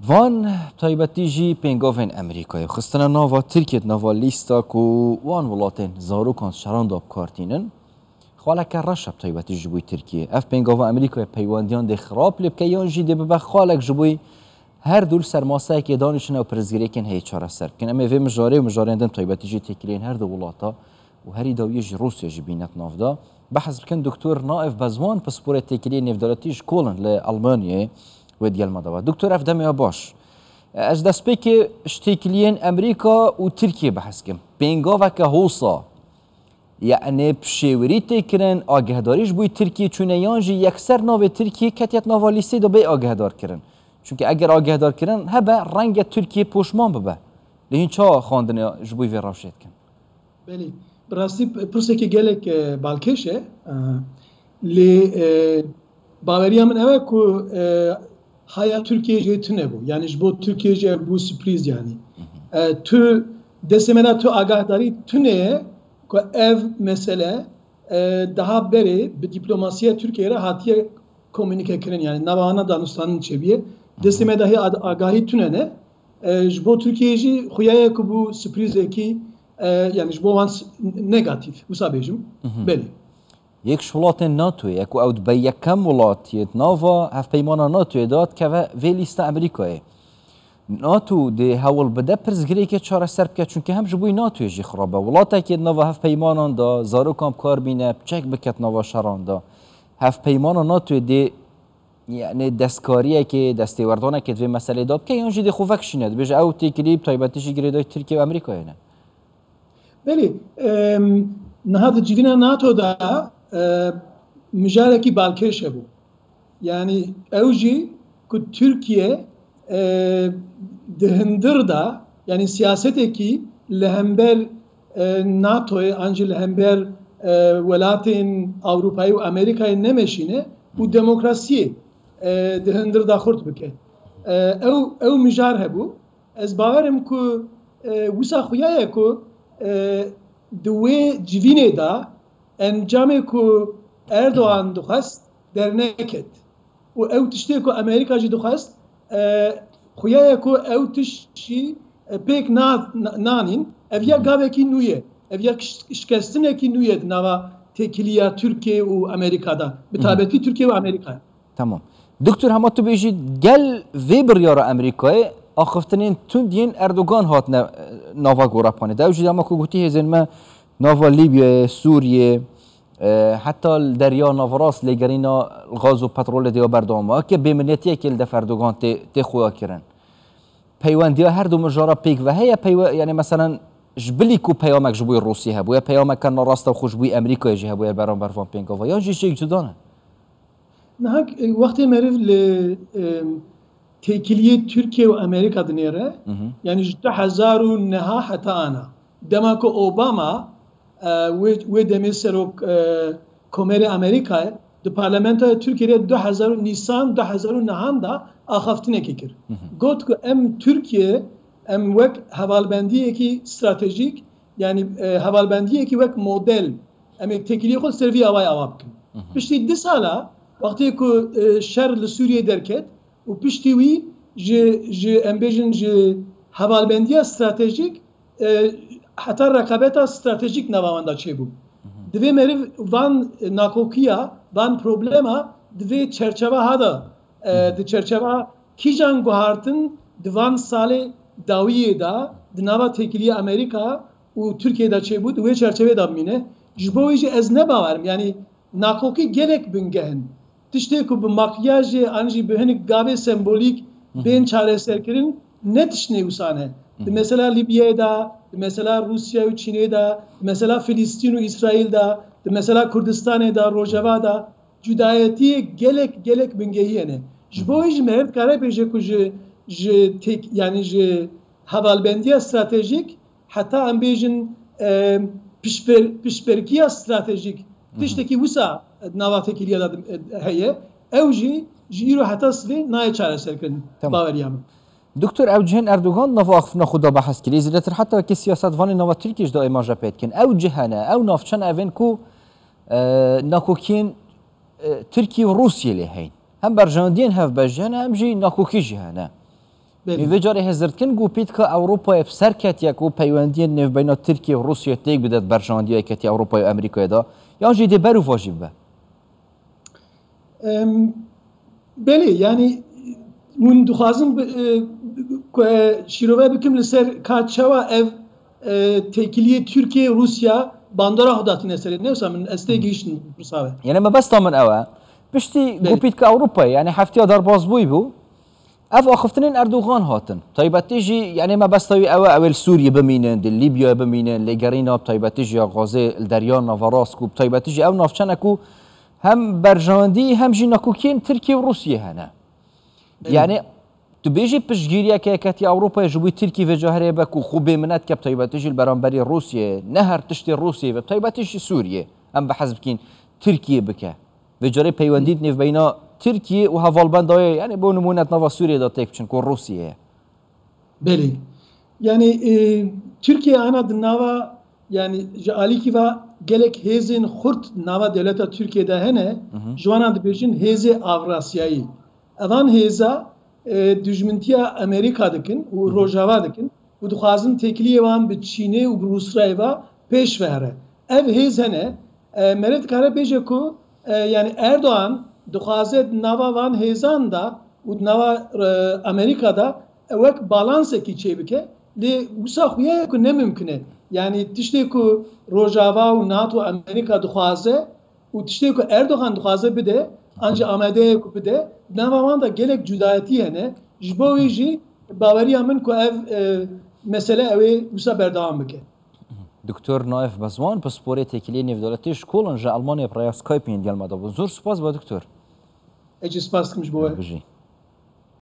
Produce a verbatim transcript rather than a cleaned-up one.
Van taybetî jî pêngavên Amerîkayê xistine nava Tirkiyê di nava lîsta ku wan welatên zarokan şeran de bi kar tînin. Xaleke reş e bi taybetî ji bo Tirkiyê. Ev pêngava Amerîkayê peywendiyan dê xirab lê bike yan jî dê bibe xalek ji bo her du li ser maseyekê danişin û pirsgirêkên heyî çareser bikin. Em ê vê mijarê û mijarên din taybetî jî têkiliyên her du welata û herî dawiyê jî Rûsya jî bîne di nav de. Behs bikin Doktor Naif Bezwan, pisporê têkiliyê nêvdaletî ji Köln li Elmanyayê wê digel me de be. Doktor, ev demê ya baş. Ez destpêkê ji têkiliyên Amerîka û Tirkiyê behs kim. Pêngaveke hosa, yanî pişêwirî tê kirin, agahdarî ji bo Tirkiyê çûne yan jî yekser navê Tirkiyê ketiye di nava lîstê de bê agahdar kirin. Çunke eger agahdar kirin hebe, renge Tirkiye poşman bibe. Lê hîn çawa xwendinê ji bo vê rewşê dikin? Belê, bi rastî p-, pirsekî gelek, e, balkêş e. E, lê, e, baweriya min ew e ku, e, haya Tirkiyê jê tune bû. Yanî ji bo Tirkiyê jî ev bû sürprîz yanî. E, tu destê me de tu agahdarî tune ye ku ev mesele, e, daha berê bi diplomasiya Tirkiyê re hatiye komûnîke kirin. Yanî nava ana danûstanin çêbûye. Destê me de hê ad-, agahî tune ne. E, ji bo Tirkiyeyê jî xuya ye ku bû sürprîzekî, e, yanî ji bo wan s-, negatîf, wisa bêjim. Belê. Yek ji welatên NATOyê ye ku ew dibe yekem welat yê di nava hevpeymana NATOyê de dikeve vê lîsta Amerîkayê. NATO dê hewl bide pirsgirêkê çareser bike, çunke hem ji bo NATOyê jî xirab e. Welatekê di nava hevpeymanan de zarokan bi kar bîne, bi çek bike di nava şeran de. Hevpeymana NATOyê dê, yanî destkariyekê, destêwerdanekê di vê meseleyê de bike, yan jî dê xwe vekişîne, dibêje ew têkilî bi taybetî jî girêdayî Tirkiye û Amerîkayê ne. Belê, em, niha di civîna NATO de, e, mijarekî balkêş hebû. Yanî ew jî ku Tirkiye, e, di hundir de, yanî siyasetekî li hember, e, NATOyê an jî li hember, e, welatên Ewropayê û Amerîkayê nemeşîne û demokrasiyê, e, di hundir de xurt bike. E, ew, ew mijar hebû. Ez bawer im ku, e, wisa xuya ye ku, e, di wê civînê de encamê ku Erdogan dixwest derneket û ew tiştê ku Amerîka jî dixwest, e, xuya ye ku ew tişt jî, e, pêk na-, na-, nanîn. Ev ya gavekî nû ye. Ev ya kiş-, şikestinekî nû ye di nava têkiliya Tirkiye û Amerîka de. Bi taybetî Tirkiye û Amerîka. Tamam. Doktor, hema tu bêjî gel vê biryara Amerîkayê axiftinên tund yên Erdogan hatine, e, nava gorepanê de. Ew jî dema ku gotî hêzên me nava Lîbyayê, Sûriyê, e, heta li Derya Naverast lêgerîna gaz û petrolê de ya berdewam e. Ke bêminetiyekê li def Erdogan tê, tê xuya kirin. Peywendiya her du mijara pêk ve heye, peywe-, yanî meselen ji bilî ku peyamek ji bo Rûsiyê hebûye, peyameke narasta xwe ji bo Amerîkayê jî hebûye beramber van pêngava, yan jî şêk cuda ne? Niha, e, wextê meriv li, e, têkiliyê Tirkiye û Amerîka dinêre, yanî ji du hezar û neha heta ana. Dema ku Obama, e, wê, wê demê serok, e, komerê Amerîkayê di parlamentoya Tirkiye de du hezar û Nîsan du hezar û nehan de axaftinekê kir. Got ku em Tirkiye, em wek hevalbendiyekî stratejîk, yanî, e, hevalbendiyekî wek model, em ê têkiliyê xwe ser vî awayê awa bikin. Piştî du sala, wextê ku, e, şer li Sûriyê derket û piştî wî ji, ji, em bêjin, ji hevalbendiya stratejîk, e, heta rekabeta stratejîk nava wan de çêbû. Divê meriv van nakokiya, van problema di vê çerçeva ha de, e, di çerçeva kîjan guhartin di van salê dawiyê de di nava têkiliya Amerîka û Tirkiye de çêbû, di wê çerçevê de bimîne. Ji bo wê jî ez ne bawerim, yanî nakokî gelek bingeh in. Tiştê ku bi makyajê an jî bi hinek gavê sembolîk bên çareserkirin, ne tiştê wisa ne. Di mesela Lîbyayê de, di mesela Rûsya û Çînê de, di mesela Filîstîn û Îsraîl de, di mesela Kurdistanê de, Rojava de, cudayetiyê gelek, gelek bingehî hene. Ji bo wê jî meriv dikare bêje ku ji, ji têk-, yanî ji hevalbendiya stratejîk heta em bêjin, e, pişber-, pişberkiya stratejîk tiştekî wisa di nava têkiliya de, e, heye. Ew jî ji îro heta sivê nayê çareserkirin, Tamam. baweriya min. Doktor, ew cihên Erdogan nava axiftina xwe de behs kirî. Zêdetir heta wekî siyasetvanê nava Tirkiye jî de îmaje pê dikin. Ew cih hene, ew navçe ne evên ku, e, nakokiyên, e, Tirkiye û Rûsiyê lê heyîn. Hem berjewendiyên hevbeş jî hene, hem jî nakokî jî hene. Belê. Vê carê hêzirdikin ku pîtka Ewropayê bi ser ketiye ku peywendiyên nêvbeyna Tirkiye û Rûsiyê têk bide di berjewendiyê yeketiya Ewropayê û Amerîkayê de, yan jî dê berûvajî bibe? Em, belê, yanî hûn dixwazin bi, e, ku, e, şîrove bikim li ser ka çawa ev, e, têkiliyê Tirkiye Rûsya bandora xwe datîne serê. Ne wisa min ez tê gihîştin pirsa ve. Yanî mebesta min ew e. Piştî Belê. Ku pîtka Ewropayê, yanî heftiya derbasbûyî bû, ev axiftinên Erdogan hatin. Taybetî jî, yanî mebesta wî ew e, ew ê li Sûriyê bimînin, di Lîbyayê bimînin, lêgerîna bi taybetî jî ya Gazê li Derya Naverast ku bi taybetî jî ew navçene ku hem berjewendî hem jî nakokiyên Tirkiye û Rûsiyê hene. Belê. Yanî tu bêjî piştgiriyeke yeketiya Ewropayê ji bo Tirkiye vê caherê be ku xwe bêminet ke bi taybetî jî li beramberî Rûsiyê, ne her tiştê Rûsiyê ve, bi taybetî jî Sûriyê, em behs bikîn Tirkiye bike. Vê carê peywendî di nêvbeyna Tirkiye û hevalbendayê, yanî bo nimûne di nava Sûriyê de têk biçin ku Rûsiyê ye. Belê. Yanî, e, Tirkiye ana di nava, yanî ji alîkî ve gelek hêzên xurt di nava dewleta Tirkiye de hene, Hı hı. Ji wana dibêjin hêzê Avrasyayî. Evan hêza, e, dijmintiya Amerîka dikin û Hı hı. Rojava dikin û dixwazin têkiliyê wan bi Çînê û bi Rûsrayê ve pêş ve here. Ev hêz hene, e, merê dikare bêje ku, e, yanî Erdogan dixwaze di nava van hêzan de û di nava, e, Amerîka de wek balansekî çêbike. Lê wisa xuya ye ku ne mimkun e. Yanî tiştê ku Rojava û NATO Amerîka dixwaze û tiştê ku Erdogan dixwaze bide, an jî amade ye ku bide, di nava wan de gelek cudayetî hene. Ji bo wî jî baweriya min ku ev, e, mesele ew ê wisa berdewam bike. Doktor Naif Bezwan, pisporê têkiliyê nêvdewletî ji Koln ji Elmanyayê bi rêya Skype'ê yên gel me de bû. Zor spas be doktor. Ez jî spas dikim ji bo we. Bijî.